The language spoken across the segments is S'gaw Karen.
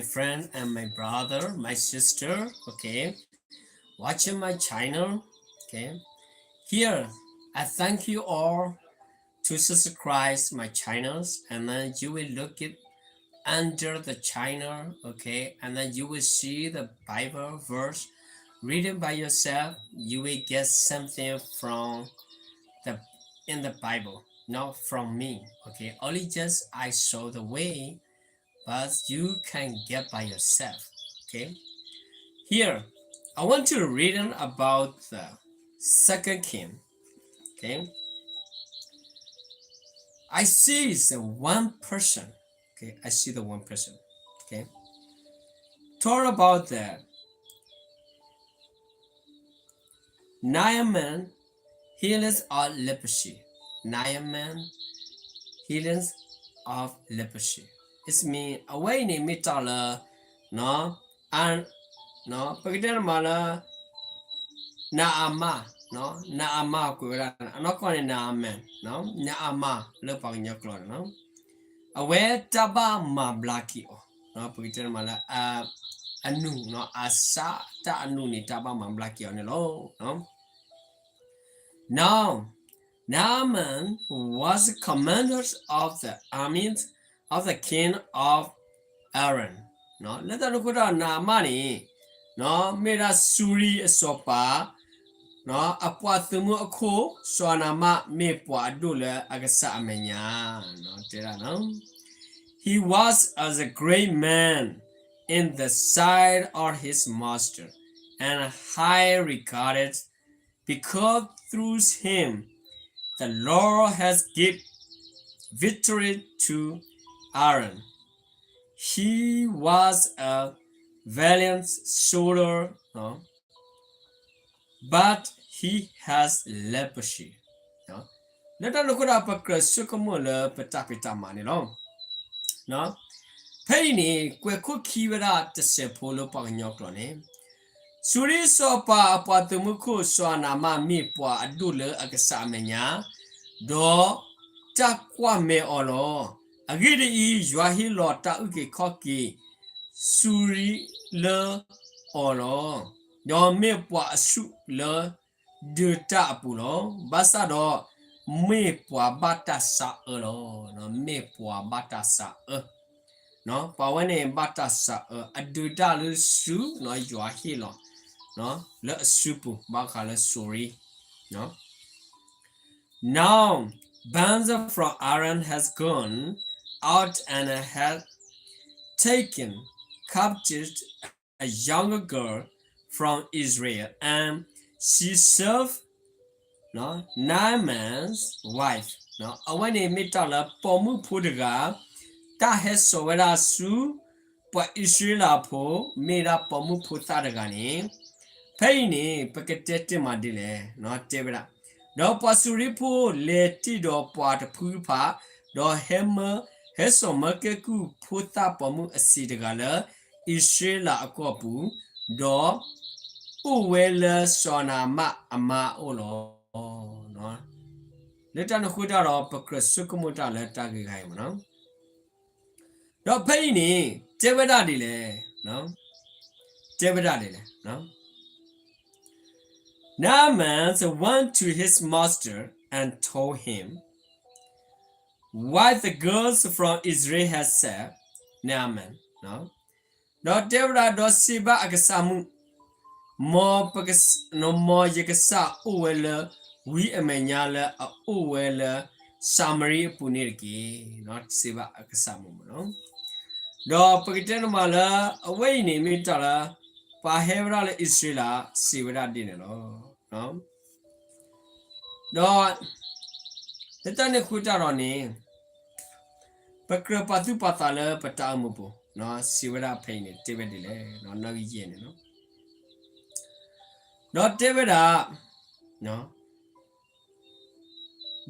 friend and my brother, my sister, okay, watching my channel, okay. Here, I thank you all to subscribe my channels, and then you will look it under the channel, okay, and then you will see the Bible verse. Reading by yourself, you will get something from the in the Bible, not from me. Okay, only just I show the way, but you can get by yourself. Okay, here I want to read about the second king. Okay, I see the one person. Okay, I see the one person. Okay, talk about the Naaman healings of leprosy. Naaman healings of leprosy. It's mean အဝဲအံၤန့ၣ် မ့ၢ်တၢ်လၢ အ ပကတဲတမးလၢ နအမါ, နအမါကွဲးဝဲဒၣ် အနီၢ်ကီၢ်န့ၣ် နအမါ, နအမါလၢပှၤကညီကျိာ်န့ၣ်လီၤ. အဝဲတၢ်ဘၣ်မၤဘျါက့ၤအီၤ, ပကတဲတမးလၢ အနူၢ်, အစၢ်တၢ်အနူၢ်န့ၣ် တၢ်ဘၣ်မၤဘျါက့ၤအီၤန့ၣ်လီၤ. Now, Naaman was commander of the armies of the king of Aram. လၢတၢ်န့ၣ်အဃိတၢ် နအမါန့ၣ် မ့ၢ်ဒၣ်စူၤရံအစီၤပၤ အပှၤသုးမုၢ်အခိၣ် စီၤနၤမၣ်မ့ၢ်ပှၤအဒိၣ်လၢအကစၢ်အမဲာ်ညါ, တဲဒၣ် He was as a great man in the sight of his master, and high regarded, because through him the Lord has given victory to Aram. He was a valiant soldier, but he has leprosy. လၢတၢ်န့ၣ်အဃိဒီး ပကြၢးဆိကမိၣ်လၢပတၢ်ဖံးတၢ်မၤန့ၣ်လီၤ. ဖဲအံၤန့ၣ် ကွဲးခိၣ်ခံဝဲဒၣ်တစဲးဖိလၢပှၤကညီကျိာ်န့ၣ်, စူၤရံစီၤပၤအပှၤသုးမုၢ်ခိၣ် စီၤနၤမၣ်မ့ၢ်ပှၤအဒိၣ်လၢအကစၢ်အမဲာ်ညါ, ဒီးတၢ်ကွၢ်မဲာ်အီၤလီၤ. အဂ့ၢ်ဒ်အံၤ, ယွၤဟ့ၣ်လီၤတၢ်အုၣ်က့ၤခီၣ်က့ၤ စူၤရံလၢအီၤလီၤ. ဒီးမ့ၢ်ပှၤအဆူၣ်လၢ ဒုးတၢ်အပူၤလီၤ. ဘၣ်ဆၣ်ဒီး မ့ၢ်ပှၤဘၣ်တၢ်ဆါအၢလီၤ. မ့ၢ်ပှၤဘၣ်တၢ်ဆါအၢ, ပှၤဝဲန့ၣ်ဘၣ်တၢ်ဆါအၢ, အဒုးတၢ်လၢစူၤ, ယွၤဟ့ၣ်လီၤ လၢအစုပူၤ ဘၣ်ဃးလၢစူၤရံ Now, bands from Aram has gone out and has taken captive a young girl from Israel, and she served Naaman's wife. အဝဲန့ၣ်မ့ၢ်တၢ်လၢပိာ်မုၣ်ဖိတဂၤ တၢ်ဟဲစိာ်ဝဲဒၣ်ဆူ ပှၤအံၣ်စရ့လးဖိ မ့ၢ်ဒၣ်ပိာ်မုၣ်ဖိသၣ်တဂၤန့ၣ်, ဖဲအံၤန့ၣ် ပကတဲတ့ၢ်မးဒ်လဲၣ်, တဲဝဲဒၣ်, ဒီးပှၤစူၤရံဖိလဲၤတ့ၢ်ဒီးပှၤတဖုဖး, ဒီးဟဲမၢ, ဟဲစိာ်မၢကဲကုၢ်ဖိသၣ်ပိာ်မုၣ်အဆံးတဂၤလၢ အံၣ်စရ့လးအကီၢ်ပူၤ, ဒီးအိၣ်ဝဲလၢစီၤနၤမၣ်အမါအအိၣ်လီၤ. လၢတၢ်န့ၣ်အဃိတၢ်ဒီး ပကြၢးဆိကမိၣ်တၢ်လၢတၢ်ဂ့ၢ်ဂၤအံၤမးနီၤ. ဒီးဖဲအံၤန့ၣ် တဲဝဲဒၣ်ဒ်လဲၣ်, တဲဝဲဒၣ်ဒ်လဲၣ်, Naaman went to his master and told him what the girls from Israel had said, Naaman. ဒီးတဲဝဲဒၣ် ဒီးစံးဘၣ်အကစၢ်မုၣ်, မ်ပကစ, မ်ယကစၢ်အိၣ်ဝဲလၢ ဝံအမဲာ်ညါလၢအအိၣ်ဝဲလၢ ၡၤမရံအပူၤန့ၣ်တက့ၢ်. စံးဘၣ်အကစၢ်မုၣ်မးနီၤ. ဒီးပကတဲတမးလၢ အဝဲအံၤန့ၣ်မ့ၢ်တၢ်လၢ ပှၤဟဲဝဲဒၣ်လၢအံၣ်စရ့လး စံးဝဲဒၣ်ဒ်န့ၣ်လီၤ. ဒီး လၢတၢ်န့ၣ်အဃိတၢ်ဒီးန့ၣ် ပကြၢးပာ်သူၣ်ပာ်သးလၢပတၢ်အိၣ်မူပူၤ, စံးဝဲဒၣ်ဖဲအံၤန့ၣ် တဲဝဲဒ်လဲၣ်, နီၣ်ဂံၢ်ယဲၢ်န့ၣ်လီၤ. ဒီးတဲဝဲဒၣ်,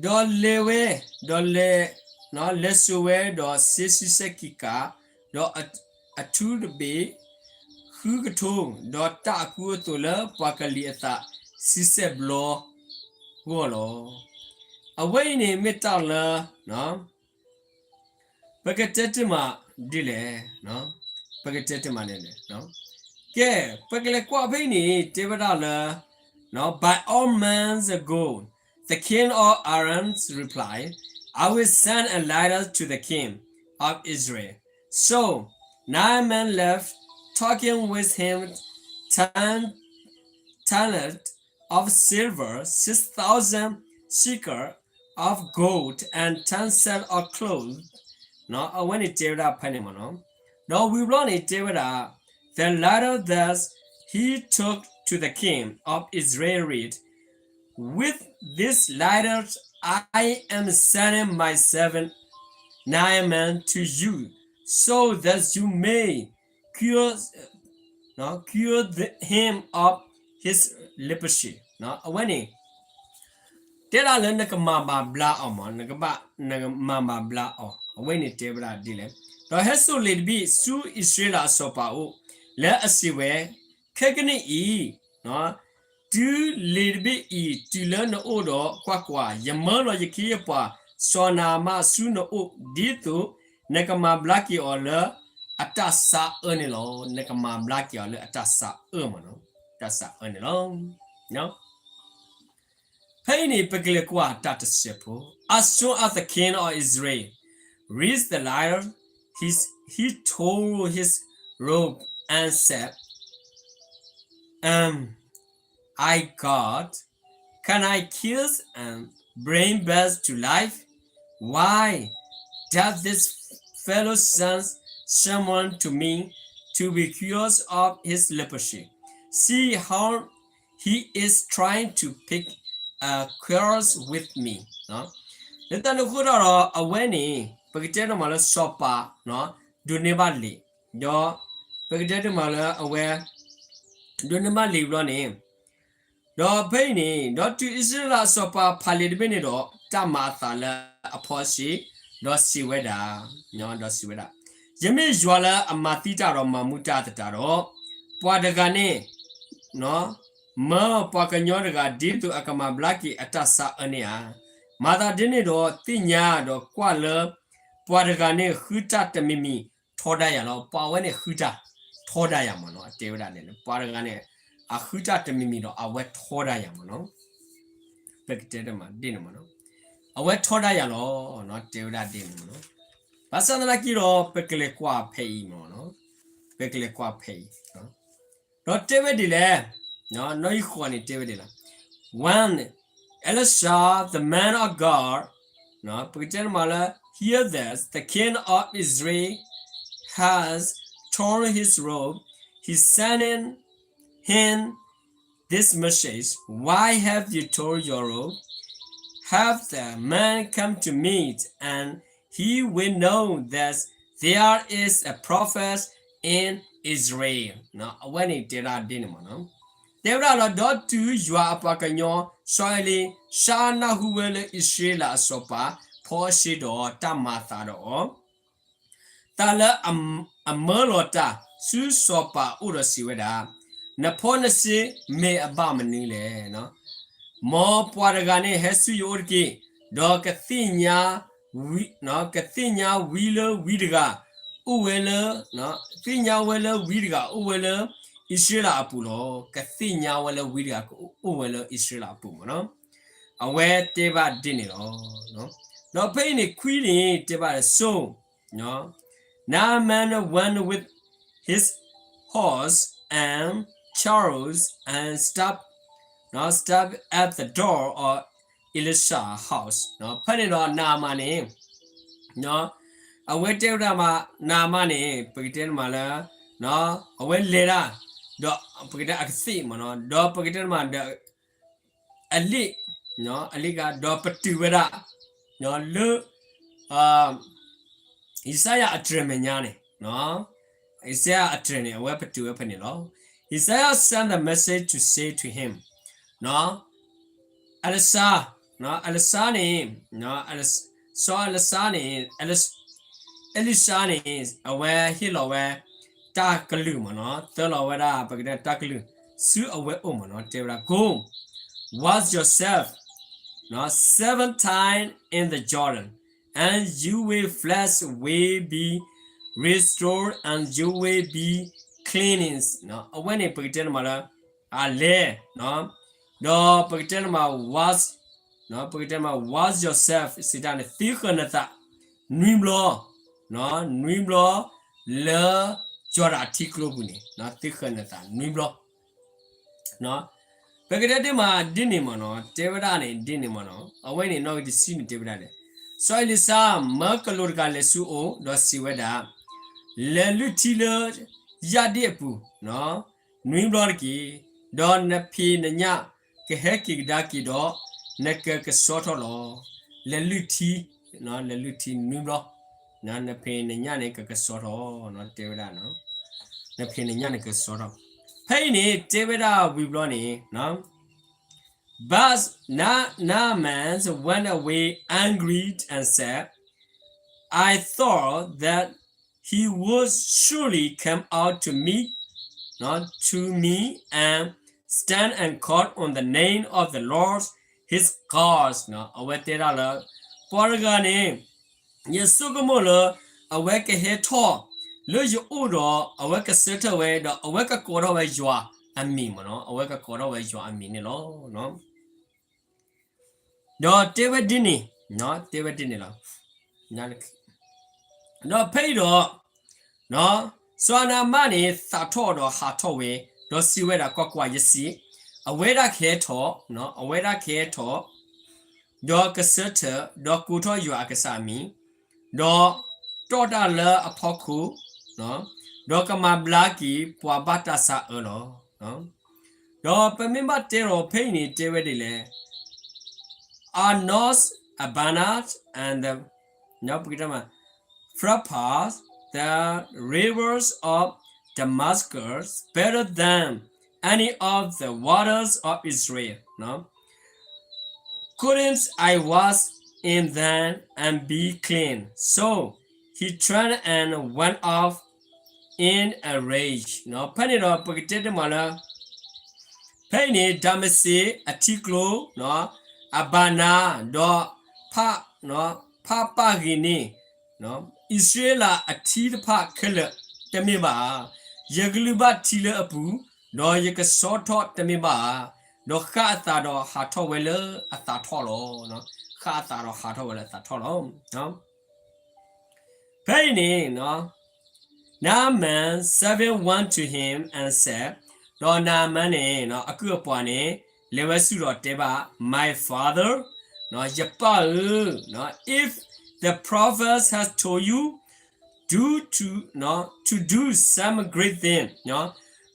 ဒီးလဲၤဝဲ, ဒီးလဲၤ, လဲၤစိာ်ဝဲဒီးစ့ဆံဆဲၣ်ကံကၤ, ဒီးအထူတဘ့ၣ်, ဃုကထိ, ဒီးတၢ်အကူအသိးလၢပှၤကလံၤအသးဆံဆဲၣ်ဘျီဂီၢ်လီၤ. အဝဲအံၤန့ၣ်မ့ၢ်တၢ်လၢ ပကတဲတ့ၢ်မးဒ်လဲၣ်, တၢ် ပကတဲတမးန့ၣ်န့ၣ်, ကဲ, ပကလဲၤကွၢ်ဖဲအံၤန့ၣ် တဲဝဲဒၣ်လၢ By all means go, the king of Aram replied, I will send a letter to the king of Israel. So Naaman left, taking with him ten talents of silver, six thousand shekels of gold, and ten sets of clothes. အဝဲန့ၣ်တဲဝဲဒၣ်ဖဲန့ၣ်မ့ၢ်နီၤ. ဒီးဝံၤဘျီန့ၣ်တဲဝဲဒၣ်, the letter that he took to the king of Israel read, With this letter I am sending my servant Naaman to you, so that you may cure, cure the, him of his leprosy. အဝဲန့ၣ် တဲဒၣ်လၢနကမၤဘၣ်ဘျါအီၤမ့ၢ်, နကဘၣ်, နကမၤဘၣ်ဘျါအီၤ, အဝဲန့ၣ်တဲဝဲဒၣ်ဒ်လဲၣ်. ဒီးဟဲစိာ်လံာ်တဘ့ၣ်ဆူအံၣ်စရ့လးအစီၤပၤအအိၣ်, လၢအစံးဝဲ, ခဲကနံၣ်အံၤ တုၤလံာ်တဘ့ၣ်အံၤတုၤလၢနအိၣ်ဒီး, ကွၢ်ကွၢ်, ယမၢလီၤယခ့ယပှၤ, စီၤနၤမၣ်ဆူနအိၣ်, ဒ်သိးနကမၤဘျါက့ၤအီၤလၢအတၢ်ဆါအၢန့ၣ်လီၤ. နကမၤဘျါက့ၤအီၤလၢအတၢ်ဆါအၢမ့ၢ်နီၤ, တၢ်ဆါအၢန့ၣ်လီၤ. ဖဲအံၤန့ၣ် ပကလဲၤကွၢ်တၢ်တစဲးဖိ, as soon as the king of Israel read the letter, he, he tore his robe and said, Am I God? Can I kill and bring back to life? Why does this fellow send someone to me to be cured of his leprosy? See how he is trying to pick a quarrel with me. လၢတၢ်န့ၣ်အဃိဒီး အဝဲန့ၣ် ပကတဲဒိၣ်မးလၢစီၤပၤ ဒိးန့ၢ်ဘၣ်လံာ်, ဒီးပကတဲဒိၣ်မးလၢအဝဲ ဒိးန့ၢ်ဘၣ်လံာ်ဘျီန့ၣ်, ဒီးဖဲအံၤန့ၣ် ဒီးတုၤအံၣ်စရ့လးအစီၤပၤဖးလံာ်တဘ့ၣ်န့ၣ်ဒီး တၢ်မၤအသးလၢအဖီအစံး, ဒီးစံးဝဲဒၣ်, ဒီးစံးဝဲဒၣ်, ယမ့ၢ်ယွၤလၢအမၤသံတၢ်ဒီးမၤမူတၢ်သတးဒီး, ပှၤတဂၤန့ၣ် မၢပှၤကညီတဂၤ ဒ်သိးအကမၤဘျါက့ၤအတၢ်ဆါအၢန့ၣ်ဧါ. မၤသးဒ်န့ၣ်ဒီး သ့ၣ်ညါဒီးကွၢ်လၢ ပှၤတဂၤန့ၣ် ဃုတၢ်တမံၤမံၤထီဒါယၤလီၤ. ပှၤဝဲန့ၣ်ဃုတၢ်ထီဒါယၤမ့ၢ်နီၤ. အတဲဝဲဒၣ်န့ၣ် ပှၤတဂၤန့ၣ် အဃုတၢ်တမံၤမံၤဒီး အဝဲထီဒါယၤမ့ၢ်နီၤ. ပကတဲတမးဒ်န့ၣ်မ့ၢ်နီၤ. အဝဲထီဒါယၤလီၤ, တဲဝဲဒၣ်ဒ်န့ၣ်မ့ၢ်နီၤ. ဘၣ်ဆၣ်သနာ်က့ဒီး ပကလဲၤကွၢ်ဖဲအံၤမ့ၢ်နီၤ. ပကလဲၤကွၢ်ဖဲအံၤ ဒီးတဲဝဲဒ်လဲၣ်, နီၢ်အံၤဃိးန့ၣ်တဲဝဲဒ်လဲၣ်, When Elisha, the man of God, ပကတဲတမးလၢ hear that the king of Israel has torn his robe, he sent him this message, Why have you torn your robe? Have the man come to me, and he will know that there is a prophet in Israel. အဝဲန့ၣ်တဲဒၣ်ဒ်န့ၣ်မ့ၢ်နီၤ. တဲဝဲဒၣ်လီၤ, ဒီးတုၤယွၤအပှၤကညီ စီၤအ့လံၡါနၢ်ဟူဝဲလၢအံၣ်စရ့လးအစီၤပၤ ဖီအစ့ဒီးတၢ်မၤအသးဒီးအီၤ တၢ်လၢအမၢလီၤတၢ်ဆူစီၤပၤအအိၣ်ဒီးစံးဝဲဒၣ်, နဖီနစ့မ့ၢ်အဘၣ်မနုၤလဲၣ်. မ်ပှၤတဂၤန့ၣ်ဟဲဆူယအိၣ်တက့ၢ်, ဒီးကသ့ၣ်ညါ, ကသ့ၣ်ညါဝံလၢဝံတဂၤအိၣ်ဝဲလၢ, သ့ၣ်ညါဝဲလၢဝံတဂၤအိၣ်ဝဲလၢအံၣ်စရ့လးအပူၤလီၤ. ကသ့ၣ်ညါဝဲလၢဝံတဂၤကအိၣ်ဝဲလၢအံၣ်စရ့လးအပူၤမ့ၢ်နီၤ. အဝဲတဲဘၣ်ဒ်န့ၣ်လီၤ. ဒီးဖဲအံၤန့ၣ်ခွံန့ၣ်တဲဘၣ် so Naaman went with his horse and chariots and stopped, stopped at the door of Elisha house. ဖဲန့ၣ်ဒီးနၤအမၣ်န့ၣ်, အဝဲတဲဝဲဒၣ်မး, နၤအမၣ်န့ၣ် ပကတဲတမးလၢ, အဝဲလဲၤဒၣ်, ဒီးပကတဲအကသ့ၣ်မ့ၢ်နီၤ, ဒီးပကတဲတမးဒီး အလံာ်, အလံာ်ကဒီးပတုာ်ဝဲဒၣ်, လၢ ယၡါယၤအတြဲၤမဲာ်ညါန့ၣ်, ယၡါယၤအတြဲၤန့ၣ် အဝဲပတုာ်ဝဲဖဲန့ၣ်လီၤ. Isaiah sent a message to say to him, Elisha, Elisha န့ၣ်, စီၤအလၡါန့ၣ်, အလံၡါန့ၣ် အဝဲဟ့ၣ်လီၤဝဲ တၢ်ကလုၢ်မ့ၢ်နီၤ, သၢလီၤဝဲဒၣ် ပကတဲတၢ်ကလုၢ် ဆူအဝဲအိၣ်မ့ၢ်နီၤ, တဲဝဲဒၣ် Go, wash yourself seven times in the Jordan, and your flesh will be restore and you will be cleansed. အဝဲန့ၣ် ပကတဲန့ၣ်မးလၢ အလဲၤ, ဒီးပကတဲန့ၣ်မး wash, ပကတဲန့ၣ်မး wash yourself စံးတၢ်န့ၣ် သ့ဃၢၤနသး နွံဘျီ, နွံဘျီ လၢယီၤဒၣ်ထံကျိပူၤန့ၣ် သ့ဃၢၤနသးနွံဘျီ. ပကတဲတ့ၢ်မးဒ်န့ၣ်မးနီၤ, တဲဝဲဒၣ်န့ၣ်ဒ်န့ၣ်မးနီၤ, အဝဲန့ၣ်နီၣ်ဂံၢ်တဆံန့ၣ်တဲဝဲဒၣ်လဲၣ်, စီၤအ့လံၡါ မၢကလူးတဂၤလဲၤဆူအအိၣ် ဒီးစံးဝဲဒၣ်, လဲၤလုၢ်ထံလၢယၣ်ဒ့ၣ်အပူၤ နွံဘျီတက့ၢ်, ဒီးနဖံးနညၣ်ကဟဲက့ၤကဒါက့ၤဒီး နကကဆှီထီၣ်လီၤ. လဲၤလုၢ်ထံ, လဲၤလုၢ်ထံနွံဘျီ, နဖံးနညၣ်န့ၣ်ကကဆှီထီၣ်, တဲဝဲဒၣ်, နဖံးနညၣ်န့ၣ်ကကဆှီထီၣ်. ဖဲအံၤန့ၣ် တဲဝဲဒၣ်ဝံၤဘျီန့ၣ် But Na- Naaman went away angry and said, I thought that he would surely come out to meet, to me and stand and call on the name of the Lord his God. အဝဲတဲဒၣ်လၢ ပှၤတဂၤန့ၣ် ယဆိကမိၣ်လၢ အဝဲကဟဲထီၣ်လၢယအိၣ်ဒီး အဝဲကဆၢထၢၣ်ဝဲ ဒီးအဝဲကကိးထီၣ်ဝဲယွၤအမံၤမ့ၢ်နီၤ, အဝဲကကိးထီၣ်ဝဲယွၤအမံၤန့ၣ်လီၤ. ဒီးတဲဝဲဒ်န့ၣ်, တဲဝဲဒ်န့ၣ်လီၤ. ဒီးဖဲအံၤဒီး စီၤနၤမၣ်န့ၣ် သးထီၣ်ဒီးဟးထီၣ်ဝဲ, ဒီးစံးဝဲဒၣ်, ကွၢ်ကွၢ်, ယစံး, အဝဲဒၣ်ကဟဲထီၣ်, အဝဲဒၣ်ကဟဲထီၣ် ဒီးကဆၢထၢၣ်, ဒီးကိးထီၣ်ယွၤအကစၢ်အမံၤ, ဒီးတီၢ်တၢ်လၢအဖီခိၣ်, ဒီးကမၤဘျါက့ၤပှၤဘၣ်တၢ်ဆါအၢလီၤ. ဒီးပမ့ၢ်ဘၣ်တဲဒီးဖဲအံၤန့ၣ် တဲဝဲဒ်လဲၣ်, Are not Abana and the, ပကတဲမး, Pharpar, the rivers of Damascus better than any of the waters of Israel? Couldn't I wash in them and be clean? So he turned and went off in a rage. ဖဲန့ၣ်ဒီးပကတဲတ့ၢ်မးလၢ ဖဲအံၤန့ၣ် ဒၤမစ့းအထံကျိ အဘၤနၤ ဒီး ဖးပၢ်ဂ့ၤန့ၣ် အံၣ်စရ့လးအထံတဖၣ်ခဲလၢာ်တမ့ၢ်ဘၣ်ဧါ. ယကလုၢ်ဘၣ်ထံလၢအပူၤ, ဒီးယကဆှီထီၣ်တမ့ၢ်ဘၣ်ဧါ. ဒီးဃၣ်အသးဒီးဟးထီၣ်ဝဲလၢအသးထီၣ်လီၤ. ဃၣ်အသးဒီးဟးထီၣ်ဝဲလၢအသးထီၣ်လီၤ. ဖဲအံၤန့ၣ် Naaman's servant went to him and said, ဒီးနၤမၣ်န့ၣ် အကုၢ်အပှၤန့ၣ် လဲၤဝဲဆူဒီးတဲဘၣ်, My father, ယပၢ်ဧၢ, if the prophet has told you do to, to do some great thing,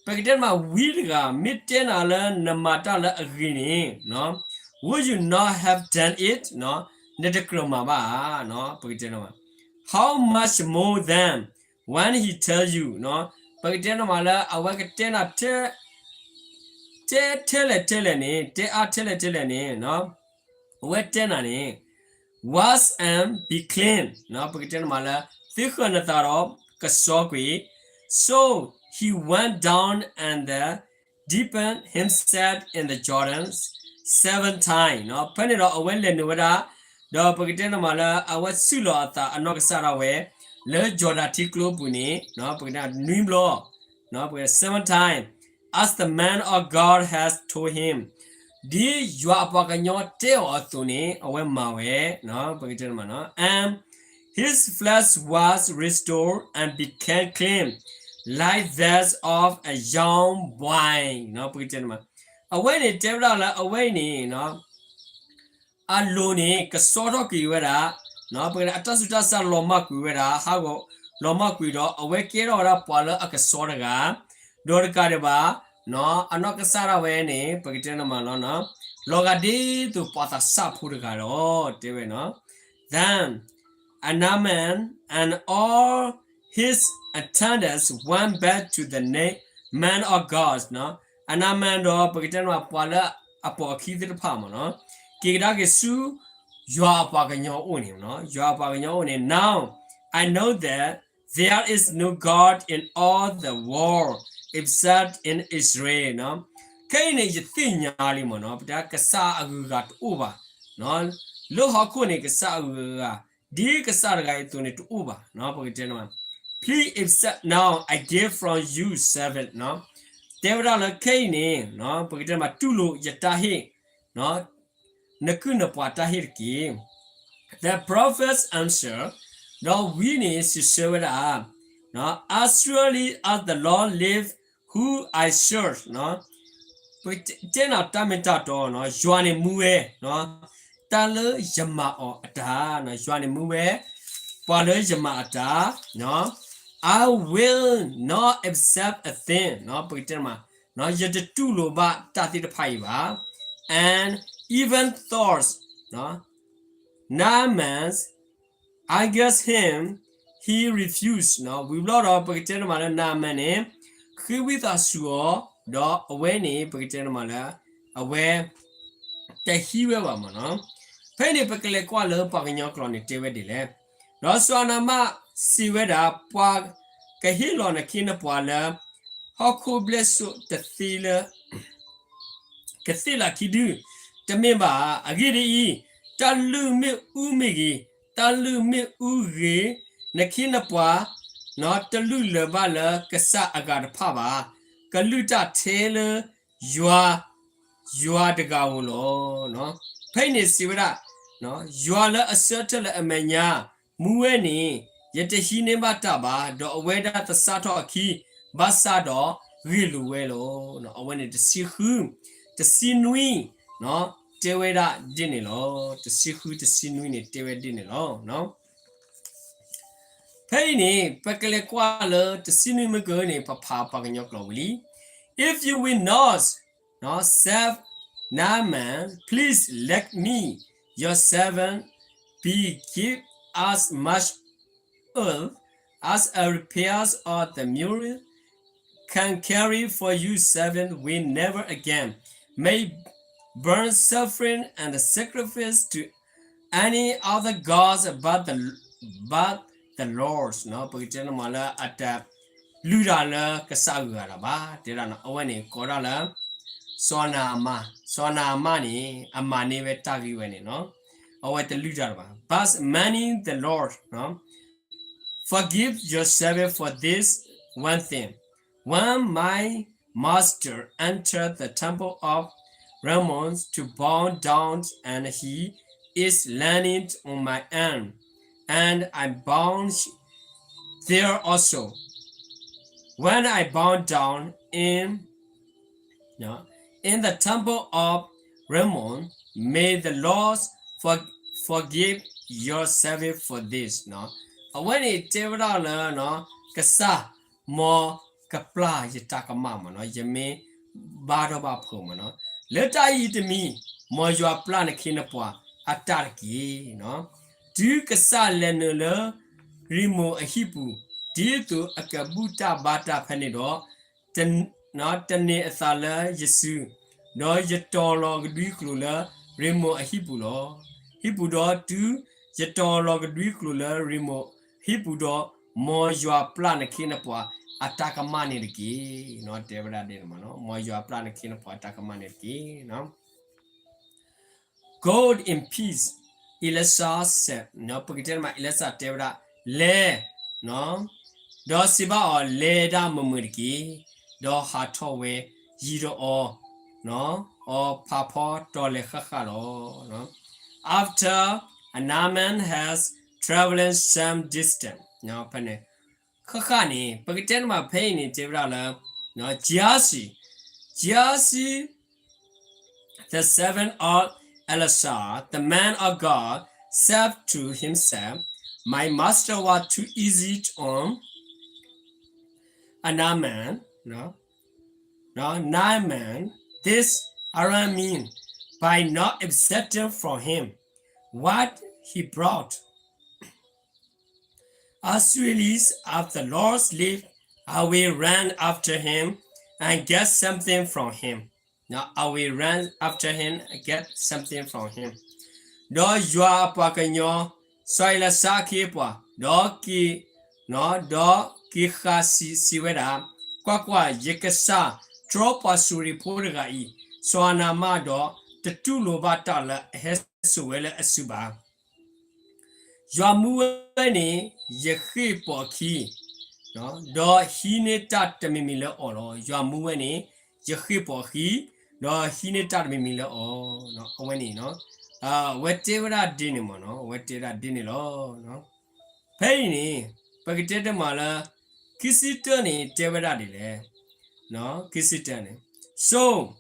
ပကတဲမး ဝံတဂၤ မ့ၢ်တဲနၤလၢနမၤတၢ်လၢအဂ့ၤန့ၣ် would you not have done it? နတကြၢးမၤဘၣ်ဧါ. ပကတဲမး How much more then when he tell you, ပကတဲနၤမးလၢအဝဲကတဲနၤ တဲထဲလဲၣ်ထဲလဲၣ်န့ၣ်, တဲအါထဲလဲၣ်ထဲလဲၣ်န့ၣ်, အဝဲတဲနၤန့ၣ် Wash and be clean, ပကတဲနၤမးလၢ သ့ဃၢၤနသးဒီးကဆှီကွံာ်. So he went down and dipped himself in the Jordan seven times. ဖဲန့ၣ်ဒီးအဝဲလဲၤနုာ်ဝဲဒၣ်, ဒီးပကတဲနၤမးလၢ အဝဲဆူၣ်လီၤအသးအနီၢ်ကစၢ်ဒၣ်ဝဲ လၢယီၤဒၤထံကျိပူၤန့ၣ် ပကတဲနွံဘျီ, seven times, as the man of God has told him, ဒ်ယွၤအပှၤကညီတဲအီၤအသိးန့ၣ် အဝဲမၤဝဲ, ပကတဲနၤမး, and his flesh was restored and became clean like that of a young boy. ပကတဲနၤမး, အဝဲန့ၣ်တဲဝဲဒၣ်လၢအဝဲအံၤန့ၣ် အလိၤန့ၣ် ကဆှီထီၣ်ကွံာ်ဝဲဒၣ်, ပကတဲအတၢ်ဆူးတၢ်ဆါလီၤမၢ်ကွံာ်ဝဲဒၣ်, ဟးဂီၤလီၤမၢ်ကွံာ်ဒီး အဝဲကဲထီၣ်ဝဲဒၣ်ပှၤလၢအကဆှီတဂၤ, ဒီးတကးဒံးဘၣ် အနီၢ်ကစၢ်ဒၣ်ဝဲန့ၣ် ပကတဲနၤမးလီၤ, လီၤဂာ်ဒ်သိးပှၤသးစၢ်ဖိတဂၤလီၤ, တဲဝဲ, Then Naaman and all his attendants went back to the na- man of God. အနၤမၣ်ဒီး ပကတဲနၤမး ပှၤလၢအပိာ်အခံသ့ၣ်တဖၣ်မးနီၤ, က့ၤကဒါက့ၤဆူ ယွၤအပှၤကညီအအိၣ်န့ၣ်, ယွၤအပှၤကညီအအိၣ်န့ၣ်, Now I know that there is no God in all the world except in Israel. ခဲအံၤန့ၣ် ယသ့ၣ်ညါလံမးနီၤ, ပတဲကစၢ်အဂုၤအဂၤတအိၣ်ဘၣ်, လၢဟီၣ်ခိၣ်န့ၣ် ကစၢ်အဂုၤအဂၤ ဒ်ကစၢ်တဂၤအသိးန့ၣ်တအိၣ်ဘၣ်, ပကတဲနၤမး, Please accept now a gift from your servant တဲဝဲဒၣ်လၢခဲအံၤန့ၣ် ပကတဲမး တူၢ်လိာ်ယတၢ်ဟ့ၣ် နကုၢ်နပှၤတၢ်ဟ့ၣ်တက့ၢ်. The prophet answered, ဒီးဝံန့ၣ်စံးဆၢဝဲဒၣ်, As surely as the Lord lives, whom I serve ပတဲနၤတၢ်မ့ၢ်တၢ်တီ, ယွၤန့ၣ်မူဝဲ တၢ်လၢယမၤအီၤအတၢ်, ယွၤန့ၣ်မူဝဲ ပှၤလၢယမၤအတၢ်, I will not accept a thing ပကတဲမး, ယတတူၢ်လိာ်ဘၣ်တၢ်သ့ၣ်တဖၣ်အံၤဘၣ်. And even though Naaman urged him, he refused ဝံၤဘျီဒီး ပကတဲတမးလၢ Naaman န့ၣ် ဃ့ဝံသးစူၤအီၤ, ဒီးအဝဲန့ၣ် ပကတဲတမးလၢ အဝဲ တဟံးဝဲဘၣ်မးနီၤ. ဖဲန့ၣ် ပကလဲၤကွၢ်လၢပှၤကညီကျိာ်န့ၣ်တဲဝဲဒ်လဲၣ်. ဒီးစီၤနၤမၢၣ်စံးဝဲဒၣ်, ပှၤကဟ့ၣ်လီၤနခ့နပှၤလၢ ဟီၣ်ခိၣ်ဘျဲၣ်စိၣ်တသ့လၢ ကသ့ၣ်လၢခံဒု, တမ့ၢ်ဘၣ်. အဂ့ၢ်ဒ်အံၤ, တၢ်လုၢ်မ့ၣ်အူမ့ၢ်ဂ့ၤ, တၢ်လုၢ်မ့ၣ်အူဂ့ၤ, နခ့နပှၤ တလုၢ်လၢၤဘၣ်လၢကစၢ်အဂၤတဖၣ်ဘၣ်. ကလုၢ်တၢ်ထဲလၢယွၤ, ယွၤတဂၤဧိၤလီၤ. ဖဲအံၤန့ၣ်စံးဝဲဒၣ်, ယွၤလၢအဆၢထၢၣ်လၢအမဲာ်ညါ မူဝဲန့ၣ် ယတဟံးန့ၢ်ဘၣ်တၢ်ဘၣ်, ဒီးအဝဲဒၣ်သဆၣ်ထီၣ်အခံ, ဘၣ်ဆၣ်ဒီးဂ့ၢ်လိာ်ဝဲလီၤ. အဝဲန့ၣ်တဆံဃု, တဆံနွံ, တဲဝဲဒၣ်ဒ်န့ၣ်လီၤ. တဆံဃု တဆံနွံန့ၣ်တဲဝဲဒ်န့ၣ်လီၤ. ဖဲအံၤန့ၣ် ပကလဲၤကွၢ်လၢတဆံနွံမ့ၢ်ကၢန့ၣ် ပဖးပှၤကညီကျိာ်ဝံၤလံ. If you will not, ဆဲး Naaman, please let me, your servant, be give as much earth as a repair of the mule can carry, for your servant will never again make burnt offering and sacrifice to any other gods but the, but the Lord. ပကတဲနမးလၢအတလုၢ်တၢ်လၢကစၢ်အဂၤလၢၤဘၣ်, တဲဒၣ်နီၤ, အဝဲန့ၣ်ကိးဒၣ်လၢ စီၤနၤအမၢၣ်, စီၤနၤအမၢၣ်န့ၣ် အမၤန့ၢ်ဝဲတၢ်ဂ့ၢ်ဝဲန့ၣ်နီၤ, အဝဲတလုၢ်တၢ်လၢၤဘၣ်. But money the Lord, forgive your servant for this one thing. When my master entered the temple of Rimmon to bow down, and he is leaning on my arm, and I bowed there also. When I bowed down in, in the temple of Rimmon, may the Lord for, forgive your servant for this. အဝဲန့ၣ်တဲဝဲဒၣ်လၢ ကစၢ် မ်ကပျၢ်ယတၢ်ကမၣ်မးနီၤ, ယမ့ၢ်ဘါထီၣ်ဘၣ်ဖုးမးနီၤ, လၢတၢ်အံၤတမံၤ မ်ယွၤပျၢ်နခ့နပှၤအတၢ်တက့ၢ်. တုၤကစၢ်လဲၤနုာ်လၢ ရံမိၣ်အဟံၣ်ပူၤ, ဒ်သိးအကဘူၣ်တၢ်ဘါတၢ်ဖဲန့ၣ်ဒီး, တန့ၢ်အသးလၢယစု, ဒီးယတီၤလီၤကဒွံကျိာ်လၢရံမိၣ်အဟံၣ်ပူၤလီၤ. ဟံၣ်ပူၤဒီးတုၤယတီၤလီၤကဒွံကျိာ်လၢရံမိၣ်ဟံၣ်ပူၤဒီး, မ်ယွၤပျၢ်နခ့နပှၤအတၢ်ကမၣ်န့ၣ်တက့ၢ်. တဲဝဲဒၣ်ဒ်န့ၣ်မးနီၤ, မ်ယွၤပျၢ်နခ့နပှၤအတၢ်ကမၣ်န့ၣ်တက့ၢ်. Go in peace, Elisha said. ပကတဲမး Elisha တဲဝဲဒၣ်, လဲၤ, ဒီးစံးဘၣ်အီၤ, လဲၤဒၣ်မုာ်မုာ်တက့ၢ်. ဒီးဟးထီၣ်ဝဲ, ယံၤဒီးအီၤ, အီၤဖးဖီတီၤလဲၤဃၣ်ဃၣ်လီၤ. After Naaman has traveled some distance, ဖဲန့ၣ် ဃၣ်ဃၣ်န့ၣ် ပကတဲနမးဖဲအံၤန့ၣ် တဲဝဲဒၣ်လၢ Gehazi, Gehazi, the servant of Elisha, the man of God, said to himself, My master was too easy on Naaman, Naaman, this Aramean, by not accepting from him what he brought. As surely as the Lord lives, I will run after him and get something from him. Now I will run after him and get something from him. ဒီးယွၤအပှၤကညီ စီၤအ့လၡါအခ့အပှၤ, ဒီးက့ၤ, ဒီးက့ၤဃာ်စံးဝဲဒၣ်, ကွၢ်ကွၢ်, ယကစၢ်တြီပှၤစူၤရ့ၣ်ဖိတဂၤအံၤ, စီၤနၤမၢၣ်ဒီး တတူၢ်လိာ်ဘၣ်တၢ်လၢအဟဲစိာ်ဝဲလၢအစုဘၣ်. ယွၤမူဝဲန့ၣ် ယဃ့ၢ်ပိာ်အခံ, ဒီးဟံးန့ၢ်တၢ်တမံၤမံၤလၢအီၤလီၤ. ယွၤမူဝဲန့ၣ် ယဃ့ၢ်ပိာ်အဃံ, ဒီးဟံးန့ၢ်တၢ်တမံၤမံၤလၢအီၤ, အဝဲန့ၣ် အဝဲတဲဝဲဒၣ်ဒ်န့ၣ်မ့ၢ်နီၤ, အဝဲတဲဝဲဒၣ်ဒ်န့ၣ်လီၤ. ဖဲအံၤန့ၣ် ပကတဲတမးလၢ ခံဆံတၢန့ၣ် တဲဝဲဒၣ်ဒ်လဲၣ်, ခံဆံတၢန့ၣ် so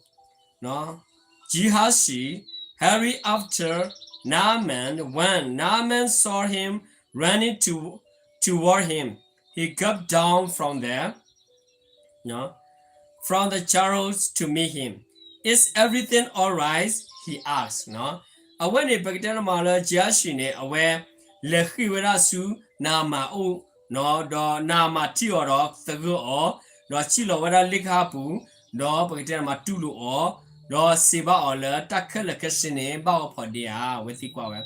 Gehazi hurried after Naaman. When Naaman saw him running to, toward him, he got down from the from the chariots to meet him. Is everything all right? He asked. အဝဲန့ၣ် ပကတဲတမးလၢ Gehazi န့ၣ် အဝဲလဲၤဃ့ၢ်ဝဲဒၣ်ဆူ နၤမၢ်အအိၣ်, ဒီးနၤမၢ်ထံၣ်အီၤဒီးသဂၢၢ်အီၤ, ဒီးစံၣ်လီၤဝဲဒၣ်လ့ၣ်ကဟၣ်ပူၤ, ဒီးပကတဲတမးတူၢ်လိာ်အီၤ, ဒီးစံးဘၣ်အီၤလၢတၢ်ခဲလၢာ်ခဲဆ့န့ၣ် ဘၣ်ဂီၤဖီဒ့ဧါ, အဝဲသံကွၢ်ဝဲ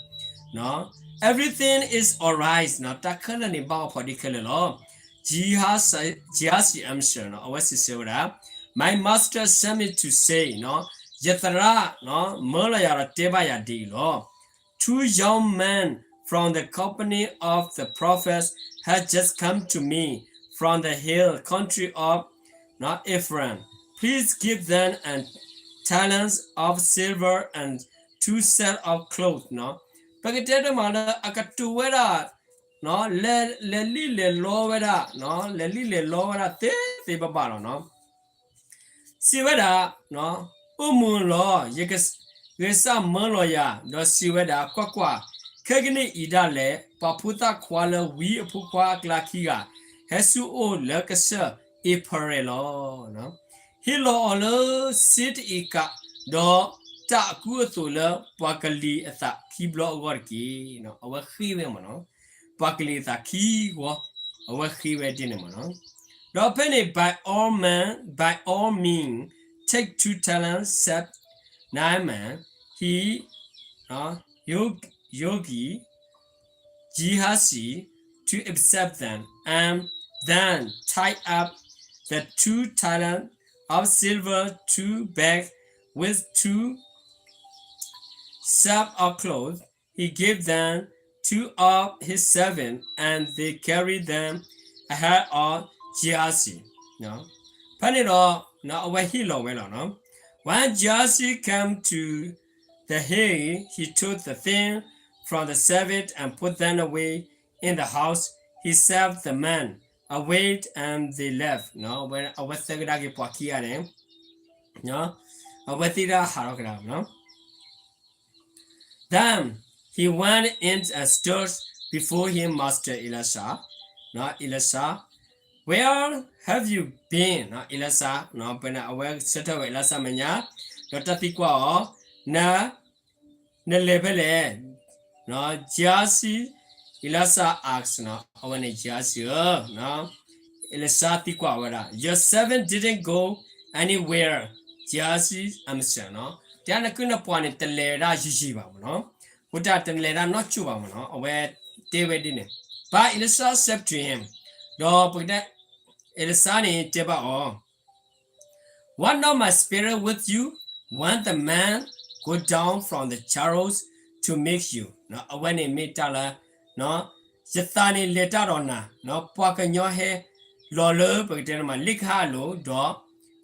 Everything is all right, တၢ်ခဲလၢာ်န့ၣ် ဘၣ်ဂီၤဖီဒ့ခဲလၢာ်လီၤ. Gehazi answered, အဝဲစံးဆၢဝဲဒၣ်, My master sent me to say, ယသရၣ် မၢလီၤယၤဒီးတဲဘၣ်ယၤဒ်အံၤလီၤ. Two young men from the company of the prophets have just come to me from the hill country of Ephraim. Please give them a talent of silver and two sets of clothes. ပကတဲတမးလၢအကတိၤဝဲဒၣ် လဲၤလံၣ်လဲၤလီဝဲဒၣ်, လဲၤလံၣ်လဲၤလီဝဲဒၣ်သ့သ့ဘၣ်ဘၣ်လီၤ. စံးဝဲဒၣ်, အိၣ်မုာ်လီၤ, ယကစၢ်မၢလီၤယၤ, ဒီးစံးဝဲဒၣ်, ကွၢ်ကွၢ်, ခဲကနံၣ်အံၤဒၣ်လဲာ် ပှၤဖိသၣ်ခွါလၢဝံအဖိခွါအကျါခံဂၤ ဟဲဆူအအိၣ်လၢကစၢၢ်အ့ဖရဲၣ်လီၤ. ဟ့ၣ်လီၤအီၤလၢစ့တအ့ကး, ဒီးတၢ်အကူအသိးလၢပှၤကလံၤအသးခံဘျီအဂီၢ်တက့ၢ်. အဝဲဃ့ဝဲမ့ၢ်နီၤ, ပှၤကလံၤအသးခံဂီၤ, အဝဲဃ့ဝဲဒ်န့ၣ်မ့ၢ်နီၤ. ဒီးဖဲန့ၣ် by all men, by all means, take two talents, said Naaman, he, Gehazi, to accept them, and then tied up the two talents of silver, two bags with two sets of clothes. He gave them two of his servants, and they carried them ahead of Gehazi. ဖဲန့ၣ်ဒီး အဝဲဟ့ၣ်လီၤဝဲလီၤ. When Gehazi came to the hill, he took the things from the servant and put them away in the house. He sent the men away and they left. အဝဲသဂၢၢ်ဒၣ်က့ၤပှၤခံဂၤန့ၣ်, အဝဲသ့ၣ်ဒၣ်ဟးထီၣ်ကဒါလီၤ. Then he went in and stood before his master Elisha. Elisha, where have you been? Elisha, ဖဲန့ၣ် အဝဲဆၢထၢၣ်ဝဲ Elisha မဲာ်ညါ, ဒီးတၢ်သံကွၢ်အီၤ, န နလဲၤဖဲလဲၣ်, Gehazi, Elisha asked, အဝဲန့ၣ် Gehazi ဧၢ, Elisha သံကွၢ်ဝဲဒၣ်, Your servant didn't go anywhere, Gehazi answered. တဲနကုၢ်နပှၤန့ၣ် တလဲၤဒၣ်ယံာ်ယံာ်ဘၣ်မ့ၢ်နီၤ, အဃိတၢ်တလဲၤဒၣ်နီတစဲးဘၣ်မ့ၢ်နီၤ, အဝဲတဲဝဲဒ်န့ၣ်. But Elisha said to him, ဒီးပကတဲ Elisha န့ၣ်တဲဘၣ်အီၤ, Was not my spirit with you when the men go down from the chariots to meet you? အဝဲန့ၣ်မ့ၢ်တၢ်လၢ ယသးန့ၣ်လဲၤတၢ်ဒီးနၤ, ပှၤကညီဟဲလီၤလၢပကတဲန့ၣ်မး လ့ၣ်ကဟၣ်အလိၤ, ဒီး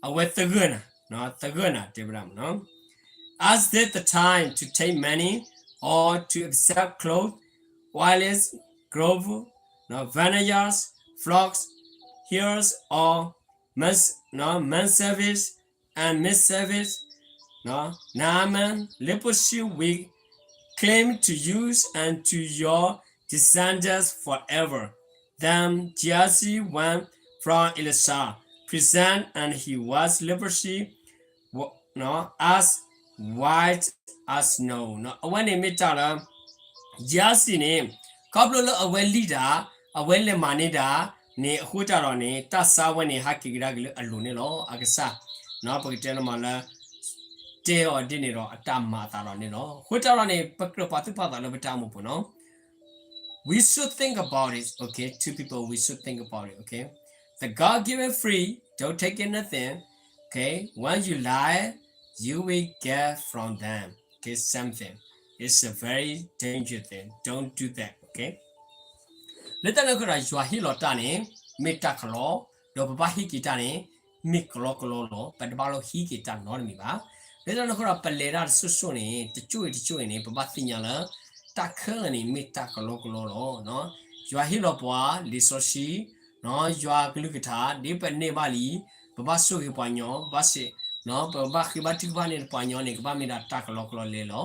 အဝဲသဂၢၢ်နၤ, သဂၢၢ်နၤတဲဝဲဒၣ်မ့ၢ်နီၤ. Is this the time to take money or to accept clothes, oils, gloves, vineyards, flocks, herds, or man, man service and maid service, Naaman, leprosy will cling to you and to your descendants forever. Then Gehazi went from Elisha presence, and he was leprosy as white as snow. အဝဲန့ၣ်မ့ၢ်တၢ်လၢ Gehazi န့ၣ် ခီဖျိလၢအဝဲလံၣ်တၢ်, အဝဲလဲၤမၤန့ၢ်တၢ်န့ၣ် အဃိတၢ်ဒီးန့ၣ် တၢ်ဆါဝဲန့ၣ် ဟးက့ၤကဒါက့ၤလၢအလိၤန့ၣ်လီၤ. အကစၢ် ပကတဲန့ၣ်မးလၢ တဲအီၤဒ်န့ၣ်ဒီးအတၢ်မၤအသးဒီးန့ၣ်လီၤ. အဃိတၢ်ဒီးန့ၣ် ပကြၢးပာ်သူၣ်ပာ်သးလၢပတၢ်အိၣ်မူပူၤနီၤ. We should think about it, okay? Two people, we should think about it, okay? The God given free, don't take anything, okay? When you lie, you will get from them, okay? Something. It's a very dangerous thing. Don't do that, okay? လၢတၢ်န့ၣ်အဃိဒီး ယွၤဟ့ၣ်လီၤတၢ်န့ၣ် မ့ၢ်တၢ်ကလီ, ဒီးပဘၣ်ဟံးက့ၤတၢ်န့ၣ် မ့ၢ်ကလီကလီလီၤ. ပတဘၣ်လီၤဟံးက့ၤတၢ်နီတမံၤဘၣ်. လၢတၢ်န့ၣ်အဃိဒီး ပလဲၤတၢ်တစိၢ်စိၢ်န့ၣ် တစိၢ်အံၤတစိၢ်အံၤန့ၣ် ပဘၣ်သ့ၣ်ညါလၢ တၢ်ခဲလၢာ်န့ၣ် မ့ၢ်တၢ်ကလီကလီလီၤ. ယွၤဟ့ၣ်လီၤပှၤလံာ်စီဆှံ, ယွၤကလုၢ်ကထါ ဒ်ပန့ၢ်ဘၣ်လံ, ပဘၣ်ဆိၣ်ဂ့ၤပှၤညီ, ဘၣ်စ့ၢ်, ပဘၣ်ဃ့ဘါထုကဖၣ်န့ၢ်ပှၤညီန့ၣ် ကဘၣ်မ့ၢ်ဒၣ်တၢ်ကလီကလီလဲၤလီၤ.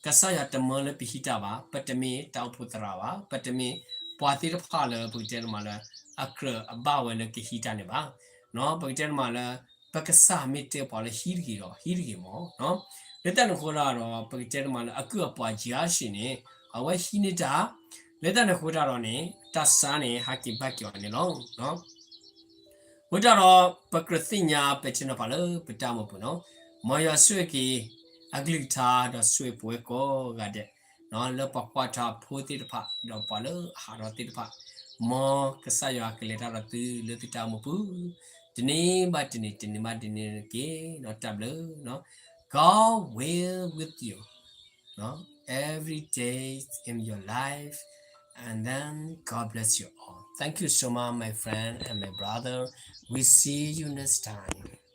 ကစၢ်ယွၤတမၢလၢပဟံးတၢ်ဘၣ်, ပတမ့ၢ်တၢ်အိၣ်ဖှိၣ်သရၣ်ဘၣ်, ပတမ့ၢ်ပှၤသ့ၣ်တဖၣ်လၢပကတဲတမးလၢ အကြၢးအဘၣ်ဝဲလၢကဟံးတၢ်န့ၣ်ဘၣ်. ပကတဲတမးလၢ ပကစၢ်မ့ၢ်တဲပှၤလၢဟံးတဂ့ၤဒီး ဟံးတဂ့ၤမး. လၢတၢ်န့ၣ်အဃိဒီး ပကတဲတမးလၢ အကုၢ်အပှၤကံအါစံးန့ၣ် အဝဲဟံးန့ၢ်တၢ်, လၢတၢ်န့ၣ်အဃိတၢ်ဒီးန့ၣ် တၢ်ဆါန့ၣ် ဟးက့ၤဘၣ်က့ၤအီၤန့ၣ်လီၤ. အဃိတၢ်ဒီး ပကြၢးသ့ၣ်ညါပဲာ်ထံနီၤဖးလၢပတၢ်အိၣ်မူပူၤနီၤ, မ်ယွၤဆိၣ်ဂ့ၤက့ၤ အကလုၢ်ကထါဒီးဆိၣ်ဂ့ၤပဝဲကိးဂၤဒဲး, လၢပှၤကွၢ်တၢ်ဖိသ့ၣ်တဖၣ် ဒီးပှၤလၢအဟးထီၣ်သ့ၣ်တဖၣ်, မ်ကစၢ်ယွၤကလဲၤတၢ်ဒီးသုလၢသုတၢ်အိၣ်မူပူၤ, တနံၤဘၣ်တနံၤ, တနံၤဘၣ်တနံၤတက့ၢ်. တၢ်ဘျုး, God will with you every day in your life, and then God bless you all. Thank you so much, my friend and my brother. We see you next time.